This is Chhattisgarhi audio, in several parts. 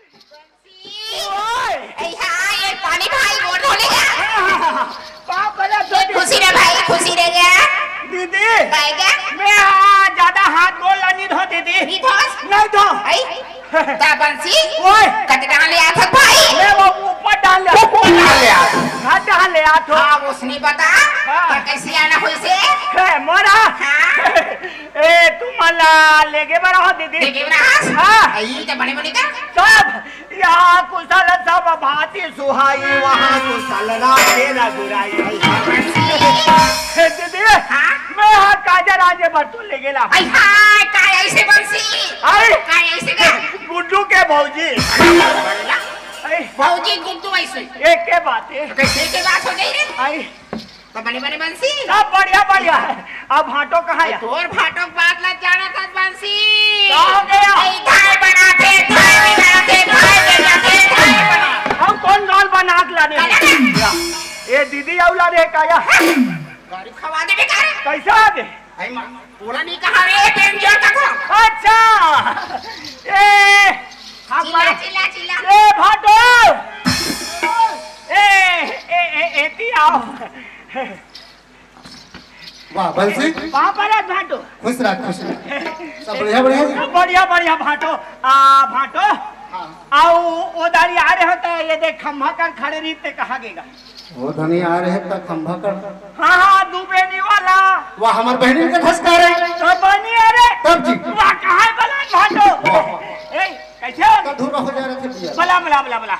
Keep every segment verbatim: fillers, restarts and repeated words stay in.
ओए! ए, हाँ, ये पानी भाई, गोड़ धो ले जा। हाँ, हाँ, हाँ। पाँव परे तो दीदी। खुशी रह भाई, खुशी रह जा। दीदी, काय गा? मैं हाँ, ज्यादा हाथ गोड़ ला नहीं धो दीदी। नहीं धोस? नहीं धो। आई? ता बंसी? ओए! कत डाल ले आथस भाई? मैं वो ऊपर डाल ले। ऊपर डाल ले आथस। हाथ डाल ले आथस। हाँ, उसने बता। हाँ। तो कैसे आना होइसे? है, मोरा। हाँ। ए, तुमन ला लेगे बर आहों दीदी। लेगे बर आहों? हाँ। ई त बने बने का? सब, यहाँ कुशल सब भांति सुहाई, वहाँ कुशल राखे रघुराई। हे दीदी, हाँ? मैं हा काजर आजे बर तो लेगे ला। आई हाँ, काय ऐसे बंसी? आई? काय ऐसे का? गुड्डू के भौजी। आई। भौजी गुड्डू ऐसे। एक के बात है। तो कैसे के बात हो गई रे? आई। तो बने बने बंसी। सब बढ़िया, बढ़िया है। अब भांटो कहाँ है? तोर भांटो के बात ला जाना था बंसी। का हो गया? ए, धाय बनाथे, धाय बनाथे, धाय बनाथे, धाय बना। हम कौन गाल बना के ला दे? बना ना। ए दीदी, आऊ ला दे काया। गाड़ी खवा दे बेकार। कैसे आ दे? आई माँ, पूरा नहीं कहा रे, बेंजो तक हो। अच्छा। ए, हम चिल्ला, पर चिल्ला, चिल्ला। ए, भांटो। ए, ए, ए, एती आओ। वाह, बंसी। पाँव परत भांटो। खुश रह, खुश रह। सब बढ़िया, बढ़िया जी? सब बढ़िया, बढ़िया भांटो। आ, भांटो। हाँ। आओ, ओ दारी आ रहे हो तो ये देख खंभा कर खड़े रही ते कहाँ गेगा? ओ धनी आ रहे त खंभा कर। हाँ, हाँ, दू बेनी वाला। वाह, हमर बहनी के धसका रे। तो बनी अरे। तब जी। वाह, कहाँ है बलान भांटो? वाह। ए, कैसे हो? तो धूप हो जा रहे थे भैया। बला, बला, बला, बला।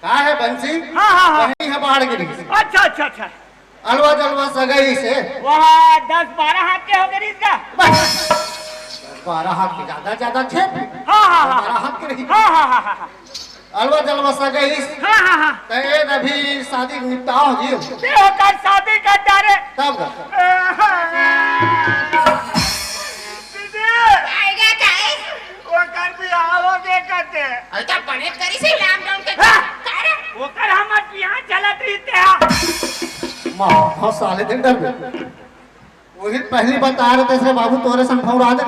का है बंसी? हाँ, हाँ, हाँ। बहनी है बाहर गिरी। अच्छा, अच्छा, अच्छा। अलवा जलवा सगई से। वाह, दस बारह हाथ के हो गए इसका। बस। दस बारह हाथ के ज्यादा, ज्यादा छह फीट। हाँ, हाँ, हाँ, बारह हाँ। हाथ के रही। हाँ, हाँ, हाँ, हाँ, हाँ। अलवा जलवा सगई से। हाँ, हाँ, हाँ। तो ये अभी शादी निपटाओ जी। ते होकर शादी कर जा रे। तब का? दीदी। आएगा क्या है? ओकर बिहाव होगे कते। अरे तो बने करी से lockdown के हाँ। कारण। ओकर हमर बिहाव चलत रहिते हा। माँ, हाँ साले दिन डर गए। वही पहली बता रहे थे बाबू तोरे संग फौरा दे।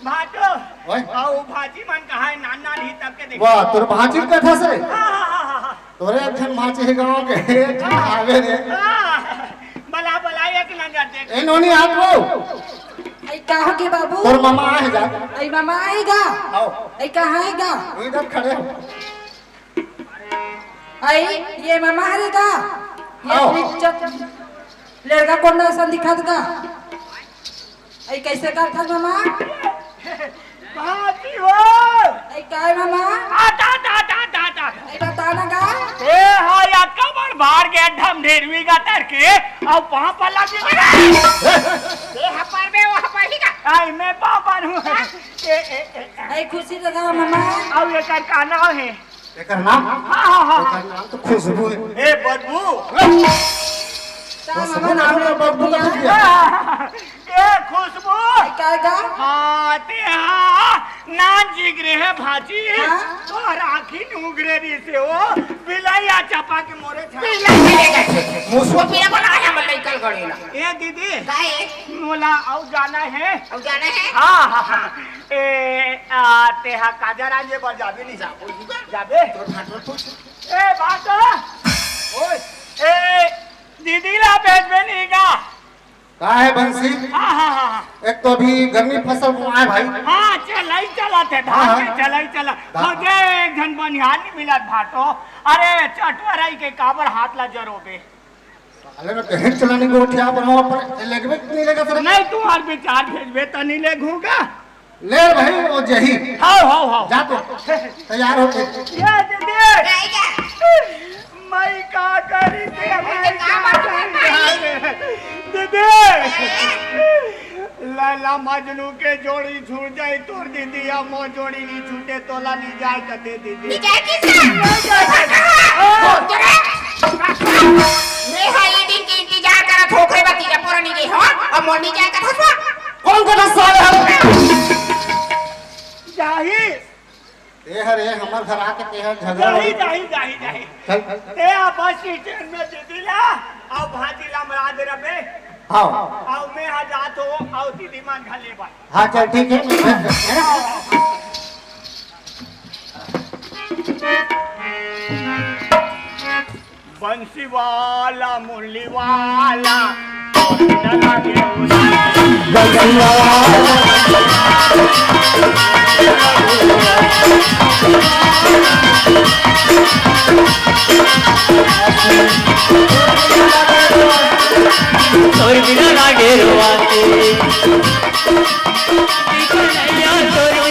भाटो। ओए। आओ भाजी मन कहाँ है? नान नान ही तब के देखो। वाह, तोर भाजी का था से? हाँ, हाँ, हाँ, हाँ, हाँ। तोरे एक ठन भांची हे गाँव के, एक ठन आवे रे। हाँ, बला, बला, एक नजर देख। ए नोनी, आप हो? आई का हो के बाबू? तोर मामा आए जा। आई मामा आए गा? आओ। आई कहाँ आए गा? इधर खड़े हो। आई, ये मामा हरे गा? ये आओ। अपनी इज्जत लड़का कोंडा असन दिखत गा? अई कैसे करथस मामा? भांची हो। अई काय मामा? आ, ता, ता, ता, ता, ता। अई बता ना का? ए, हाँ, या कमर भार के ढम ढेरवी का तरके, अब पाँव पल्ला भी बना। ए, हपार में वो हपार ही का? आई, मैं पाँव पर हूँ। ए, ए, ए, ए। अई खुशी लगा मामा। अब ये कर का नाम है? एकर नाम? हाँ, हाँ, हाँ, हाँ। एकर नाम तो खुशबू है। ए, बदबू। का खुशबू मामा नाम ना, ले बदबू का दिया? ए, खुशबू। ए, काय गा? हाँ, ते हाँ, नान जिगरे है भाजी। हाँ? तोर आँखी नुगरे रही से हो, बिलइया चपा के मोरे छा। बिलइया ले गए। मुसवा पीला बना है, हम लइकल गड़ेला। ए, दीदी। काय? मोला अउ जाना है। अउ जाना है? हाँ, हाँ, हाँ। ए, आ, तेहा काजा रांझे बर जाबे नहीं? जाबो, जाबो। जाबे? तोर भांटो पूछ। ए, भांटो। ओए। ए, दीदी ला भेजबे नहीं का? का है बंसी? हाँ, हाँ, हाँ, हाँ। एक तो अभी गर्मी फसल बुआए भाई। हाँ, चलई चलत हे, धान हाँ, के हाँ। चलई चलत। धा- मुझे एक झन बनिहार नहीं मिलत भांटो। अरे, चटवरई के काबर हाथ ला जरोबे। साले में कहीं चलानी गोठिया बनाओ अपन, लेगबे कि नहीं लेगा तेरे? नहीं, तुम्हार विचार भेजबे त नहीं लेगूंगा। ले भाई, वो जही। हाव, हाव, हाव। जा तो। तैयार हो के। ये दीदी। मई का करी थे, मई का करी थे। दीदी। लैला मजनू के जोड़ी छूट जाई तोर दीदी, अब मोर जोड़ी नहीं छूटे, तोला नहीं जाए कते दीदी। नहीं जाए किसे? नहीं जाए कते। ओ, तेरे। मैं हा ये दिन के इंतजार करत होखरे बा, तीजा पोरा नहीं गई हो, अब मोर नहीं जाए कते हसवा। कौन कथा साले हम? जाही। ए हरे, हमर घर आके ते ह झगड़ा जाही, होई। जाही, जाही, जाही। चल, चल, चल। ते आ बस स्टैंड में दीदी ला, अउ भाजी ला मरा दे रबे। हाँ। अउ मैं हा जात हो, अउ दीदी मन घर ले बा। हाँ, चल, ठीक है। है ना? बंसी वाला, मुरली वाला। तोर बिना लागे रोवाथे। कन्हैया तोर